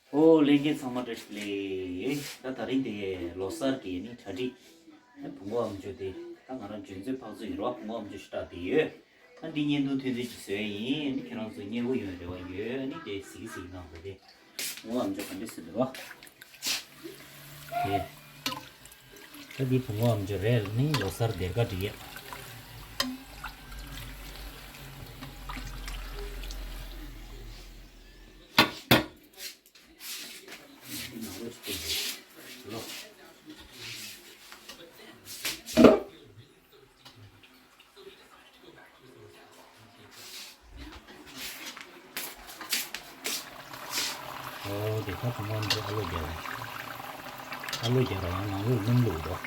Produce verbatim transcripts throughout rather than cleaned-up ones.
ཨོ་ལྷན་རྒྱས་ཚང་མ་བཀྲ་ཤིས་བདེ་ལེགས། ད་དེ་རིང་དེ་ལོ་གསར་གྱི་ནི་གྲ་སྒྲིག་བུ་མོ་ཨམ་ཅོག་དེ་ད་ང་རང་འཇོན་ཚོད་ཕག་ཚོད་ཡིན་རོགས། བུ་མོ་ཨམ་ཅོག་ཞུ་དག་དེ་ཡོད། ཨ་འདི་བརྙན་ཐུང་ཐུང་ཐུང་ཅིག་བཟོས་ཡིན། ཨ་ནི་ཁྱེད་རང་ཚོ་མཉེས་པོ་ཡོང་རེ་བ་ཡོད། ཨ་ནི་དེ་གཟིགས་གཟིགས་གནང་དགོས་དེ། བུ་མོ་ཨམ་ཅོག་ག་འདྲས་བཟོས་འདུག་རོགས། དེ། ད་འདི་བུ་མོ་ཨམ་ཅོག་རེད། ནི་ལོ་གསར་སྡེར་ཁ་སྒྲིག་ཡས། ཨོ་དེ་ཁ་ཐུག་མ་འདྲ། ཨ་ལོ་རྒྱག་རེད། ཨ་ལོ་རྒྱག་རེད། ཡང་ནང་ལོགས་སྣུམ་བླུགས་འདུག་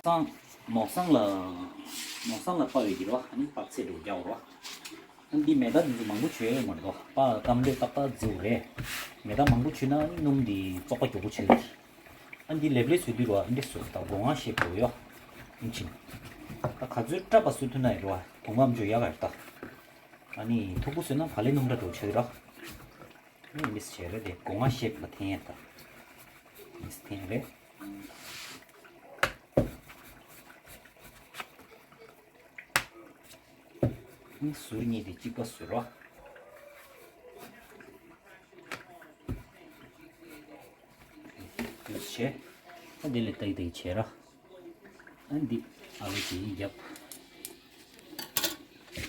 སང་། མོག་སང་ལ། མོག་སང་ལ་སྤར་བའི་གི་རོ། ཨ་ནི་སྤར་ཚད་འགྲོ་རྒྱག་རོ། ཨ་འདི་མེ་ད་འདི་ཚོ་མང་པོ་བྱོས་ཡོད་མ་རེད་དོ། སྤར་སྐམ་ལོས་ཏག་ཏག་རྫིའུ་རེད། མེ་ད་མང་པོ་བྱོས་ན་ཨ་ནི་སྣུམ་འདི་བཙོག་པ་མགྱོགས་པོ་ཆགས་ཀྱི་རེད། ཨ་འདི་ལེབ་ལེབ་བཟོས་དུས་རོ། ཨ་འདི་བཟོས་ད་སྒོ་ང་ཤེས་དགོས་ཡོ། ཨིན་ཅིང་། ད་ག་ཚོད་སྲབ་པ་བཟོས་ཐུབ་ན་ཡོད་རོ། སྒོ་ང་མ་འཇོ་ཡག་ག་རེད་ད། ཨ་ནི་མཐུག་པོ་བཟོས་ན་ཕ་ལེ་སྣུམ་འདྲ་འགྲོ་ཆགས་ཀྱི་རོ། ཨ་ནི་འདི་བྱས་རེད་དེ། སྒོ་ང་ཤེས་པ་འཐེན་ཡ་ད། འདི་འཐེན་རེད། ཟུར་གཉིས་དེ་གཅིག་པ་བཟོས་རོགས། བྱས། ཨ་འདི་ལས་ཏག་ཏག་བྱས་རོགས། ཨ་འདི་ཨ་ལོ་དེ་རྒྱབ།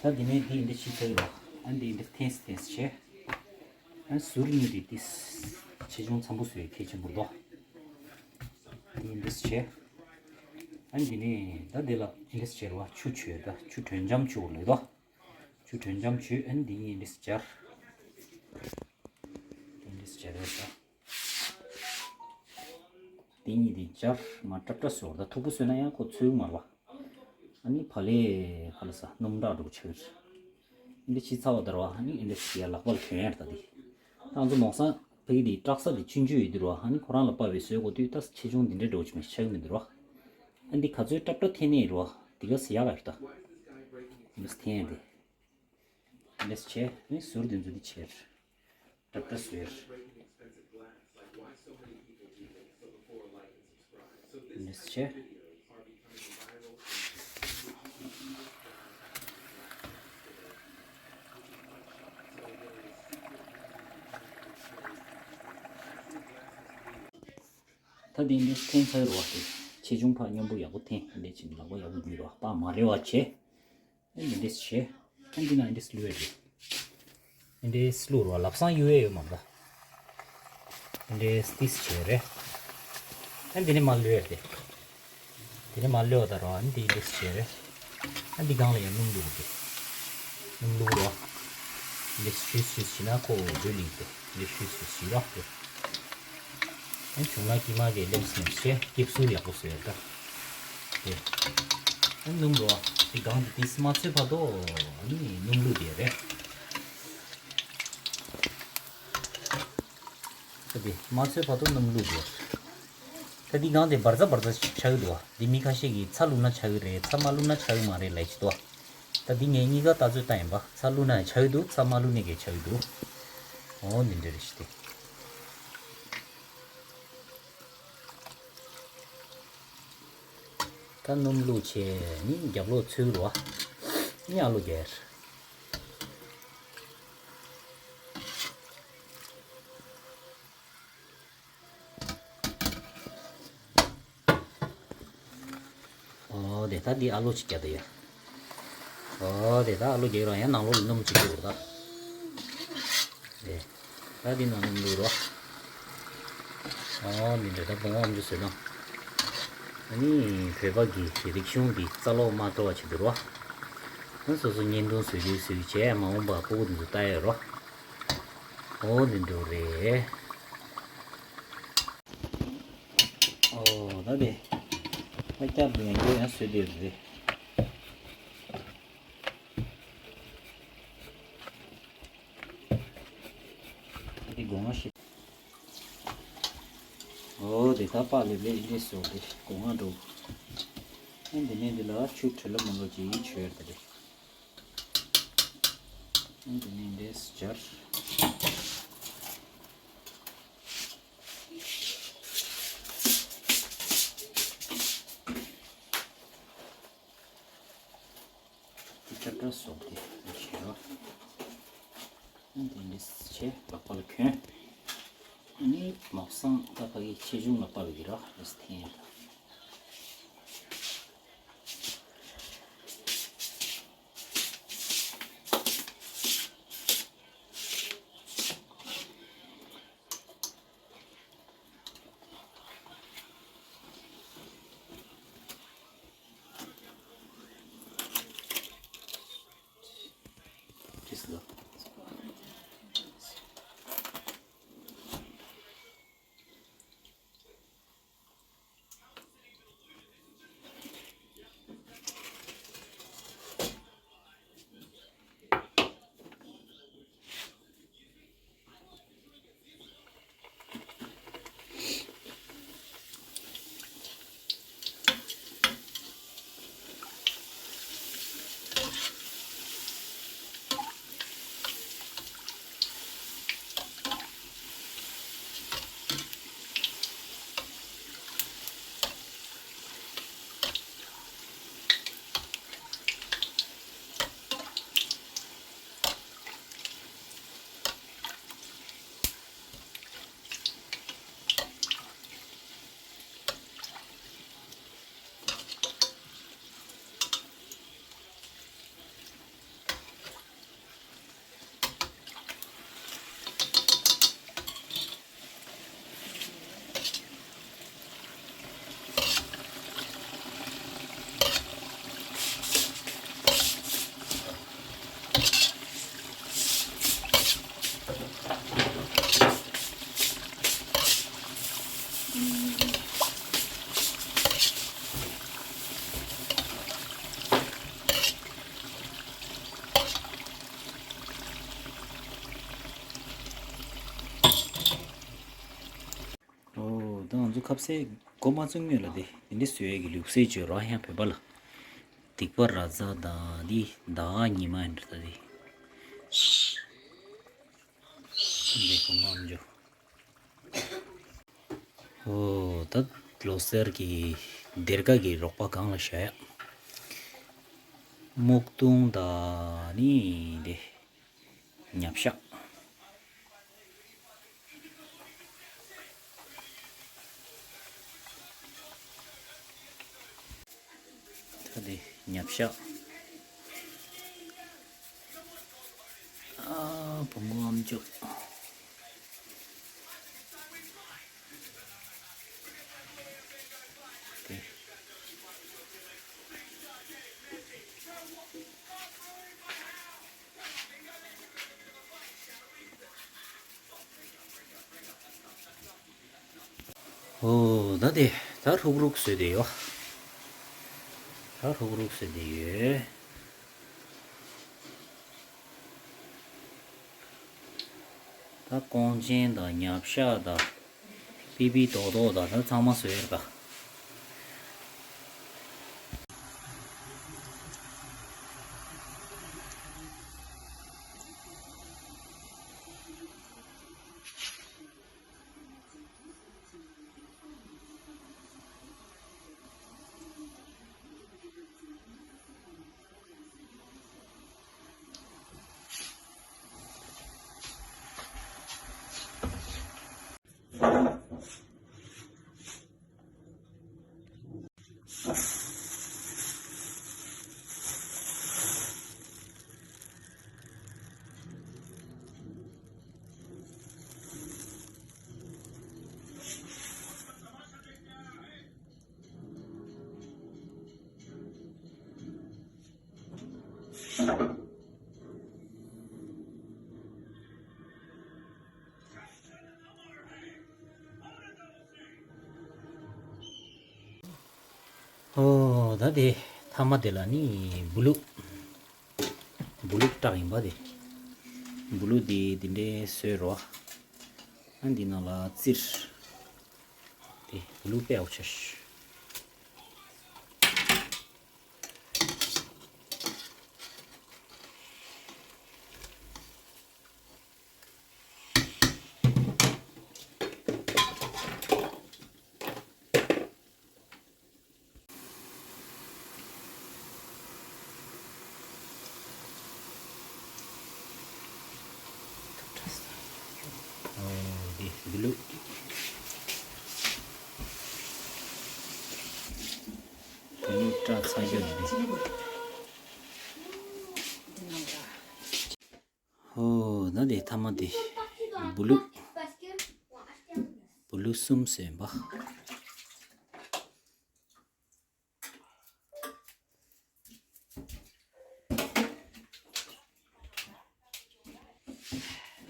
ད་འདི་ནས་འདི་འདི་ཕྱི་ཚར་རོགས། ཨ་འདི་འདི་འཐེན་འཐེན་བྱས། ཨ་ཟུར་གཉིས་དེ་ཏིས་ཆེ་ཆུང་འཚམ་པོ་བཟོས་གལ་ཆེན་པོ་རེད་དོ། འདི་འདྲས་བྱས། ཨ་འདི་ནས་ད་འདི་ལ་འདི་འདྲས་བྱས་རོགས། ཆུ་བྱོས་ད། ཆུ་དྲོན་འཇམ་བྱོས་ལེ་དོ། ཆུ་དྲོན་འཇམ་བྱོས། ཨ་འདི་གཉིས་འདྲས་སྦྱར། འདི་འདྲས་སྦྱར་རོགས་ད། འདི་གཉིས་འདི་སྦྱར། མ་སྲབ་སྲབ་བཟོས་ད། མཐུག་པོ་བཟོས་ན་ཡང་ཁོ་ཚོས་མ་རེད་བ། ཨ་ནི་ཕ་ལེ་ཧ་ལ་ས་སྣུམ་འདྲ་འགྲོ་ཆགས། འདི་ཕྱི་ཚར་བ་དར་བ། ཨ་ནི་འདི་ཞིག་ཡ་ལག་པ་ལ་གྱོན་ཡར་ད་འདི། ད་ང་ཚོ་མོག་སང་ཕ་གི་འདི་སྲབ་ས་འདི་ཆུང་ཆུང་ཡོད་འདི་རོ། ཨ་ནི་ཁོ་རང་ལ་དཔག་པའི་བཟོས་དགོས་དུས་ད་ཆེ་ཆུང་འདི་འདྲའི་འགྲོ་ཆུ་མི་ཆགས་མི་འདི་རོ། ཨ་འདི་ག་ཚོད་སྲབ་སྲབ་འཐེན་ནས་རོ། འདི་ག་ས་ཡག་ག་ཡོད་ད། འདི་འཐེན་འདི། འདི་བྱས། ཨ་ནི་ཟུར་འདི་ཚོ་འདི་བྱས། སྲབ་སྲབ་བཟོས། འདི་བྱས། ད་འདི་འདི་འཐེན་ཚར་རོ་བ་དེ། ཆེ་ཆུང་ཕར་མཉམ་པོ་ཡག་པོ་འཐེན། འདི་ཕྱིན་ལག་པ་ཡག་པོ་འགྱུར་རོ། ཕར་མ་རེད་བ་བྱས། ཨ་འདི་འདྲས་བྱས། ཨ་འདི་ན་འདི་འདྲས་བླུགས་ཡ་རེད། འདི་འདྲས་བླུགས་རོགས། ལབ་སང་གཡུག་ཡ་ཡོད་མ་རེད། འདི་འདྲས་ཏིས་བྱས་རེད། ཨ་འདི་ནས་མར་བླུགས་ཡ་རེད། དེ་ནས་མར་བླུགས་ད་རོགས། ཨ་འདི་འདྲས་བྱས་རེད། ཨ་འདི་སྒང་ལ་ཡང་སྣུམ་བླུགས་རེད། སྣུམ་བླུགས་རོགས། འདི་འདྲས་བྱས་བྱས་ན་ཁོ་འདྲ་ལིང་ཏེ། འདི་འདྲས་བྱས་བྱས་རོགས་དེ། ཨ་བྱུང་ན་ཀི་མ་གི་ལེམ་སེམས་བྱས། སྐྱིབས་སུ་ཡག་པོ་བཟོས་ཡོད་ད། དེ། ཨ་སྣུམ་རོ། དེ་གང་དེ་དེ་མ་ཚོས་བར་དུ་ཨ་ནི་སྣུམ་བླུགས་དེ་རེད། ད་དེ་མ་ཚོས་བར་དུ་སྣུམ་བླུགས་དེ། ད་དེ་གང་དེ་འབར་ཛ་འབར་ཛ་ཆགས་ཀྱི་འདུག་བ། དེ་མི་ཁ་ཤས་ཀྱིས་ཚྭ་བླུགས་ན་ཆགས་ཀྱི་རེད། ཚྭ་མ་བླུགས་ན་ཆགས་ཀྱི་མ་རེད་ལབ་ཀྱི་འདུག་བ། ད་འདི་ངས་གཉིས་ཀ་ལྟ་ཚོད་བལྟས་ཡིན་པ། ཚྭ་བླུགས་ན་ཡང་ཆགས་ཀྱི་འདུག་ཚྭ་མ་བླུགས་ནས་ཀྱང་ཆགས་ཀྱི་འདུག་འོ་འདི་འདྲ་རེད་ཤི་སྟེ། ད་སྣུམ་བླུགས་བྱས་ནི་རྒྱབ་ལོགས་ཚུར་རོ། ནི་ཨ་ལོ་རྒྱལ། ཨོ་དེ་ད་འདི་ཨ་ལོ་ཅིག་རྒྱག་དེ་ཡ། ཨོ་དེ་ད་ཨ་ལོ་རྒྱག་རང་ཡང་ནང་ལོགས་ལ་སྣུམ་ཅིག་བླུགས་ར་ད། དེ། ད་འདི་ནང་སྣུམ་བླུགས་རོ། ཨོ་འདི་འདྲ་ད་བུ་མོ་ཨམ་ཅོག་བཟོས་ན། ཨ་ནི་བོད་པ་གི་རིག་གཞུང་འདི་རྩ་སློག་མ་འགྲོ་བ་བྱེད་འདུག་རོ། ཨ་སོ་སོ་བརྙན་ཐུང་བཟོ་རྒྱུ་བཟོས་བྱས་མ་འོངས་པ་ཕྲུ་གུ་འདི་ཚོ་ལྟ་ཡ་རོ། ཨོ་འདི་འདྲ་རེད། ཨོ་ད་དེ། ད་སྐྱབས་ཡང་སྐྱོ་ཡང་བཟོས་བསྡད་རེད། ད་དེ་སྒོ་ང་ཤེས། ཨོ་དེ་ད་པགས་ལེབ་ལེབ་ལས་སོ་དེ་སྒོ་ང་འགྲོ། ཨ་འདི་ནས་འདི་ལ་ཆུ་དྲི་ལ་མི་ལོ་ཅིག་ཡིད་ཆོས་ཡོད་རེད། ཨ་འདི་ནས་འདི་སྦྱར། ཅ་ཀྲ་སོགས་ཏེ་ཞེས་རོ། འདི་འདྲ་བྱས་ལག་པ་ལ་གྱོན། ཨ་ནི་མ་བསང་ད་ཕ་གི་ཆེ་ཆུང་ལ་དཔག་གི་རོ་རེས་འཐེན། ཨོ། ད་ང་ཚོ་ཁ་ཟས་འགོ་མ་བཙུགས་སྔོན་ལ་དེ་དེ་འདྲ་བཟོ་ཡས་ཀྱི་ལུགས་སྲོལ་ཅིག་ཡོད་རེད་ཡང་བོད་པ་ལ། སྡིག་པ་ར་ཛ་དང་འདི་ཟླ་བ་ཉི་མ་ཡིན་འདྲ་ད་དེ། འདི་གོང་མ་འཇོ། ཨོ། ད་ལོ་གསར་གྱི་སྡེར་ཁ་གི་རོགས་པ་གང་ལ་བྱ་ཡ། སྨུག་དུང་དང་ནི་འདི། ཉ་བཤགས། ད་དེ་ཉ་བཤགས། ཨ། བུ་མོ་ཨམ་ཅོག་དེ། ཨོ། ད་དེ་ད་རུག་རུག་བཟོས་དེ་ཡོ། ད་རུག་རུག་བཟོས་དེ་ཡོད། ད་ཀོང་ཆེན་དང་ཉ་བཤགས་དང་པི་པི་རྡོག་རྡོག་དང་ད་ཚང་མ་བཟོས་ཡོད་ཀ། ཨོ། ད་དེ་ཐ་མ་དེ་ལ་ནི་བུ་ལུག་བུ་ལུག་བཀྲག་ཡིན་པ་དེ། བུ་ལུག་དེ་དེ་འདྲའི་བཟོས་རོ། ཨ་འདི་ནང་ལ་བཙིར། དེ་བུ་ལུག་དཔེ་ཡག་པོ་ཆགས། སྐྲ་ཚ་ཤོས་རེད། ཧོ། ད་དེ་ཐ་མ་དེ་བུ་ལུ། བུ་ལུ་གསུམ་བཟོས་པ།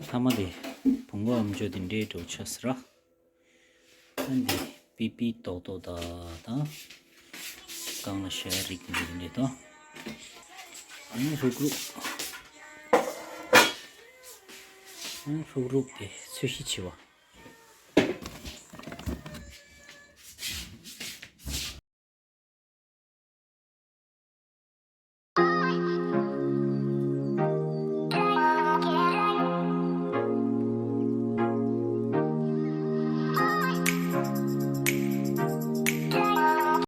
ཐ་མ་དེ་བུང་བ་ཨམ་ཅོག་དེ་འདྲའི་འགྲོ་ཆགས་སི་ར། ཨ་འདི་པི་པི་ཏོག་ཏོག་ད་དང་། གང་ལ་ཤ་རིགས་འདི་འདྲའི་དང་། ཨ་ནི་ཧྲུག་རུག་ཨ་ནི་ཧྲུག་རུག་དེ་ཚོས་གཞི་བྱི་བ།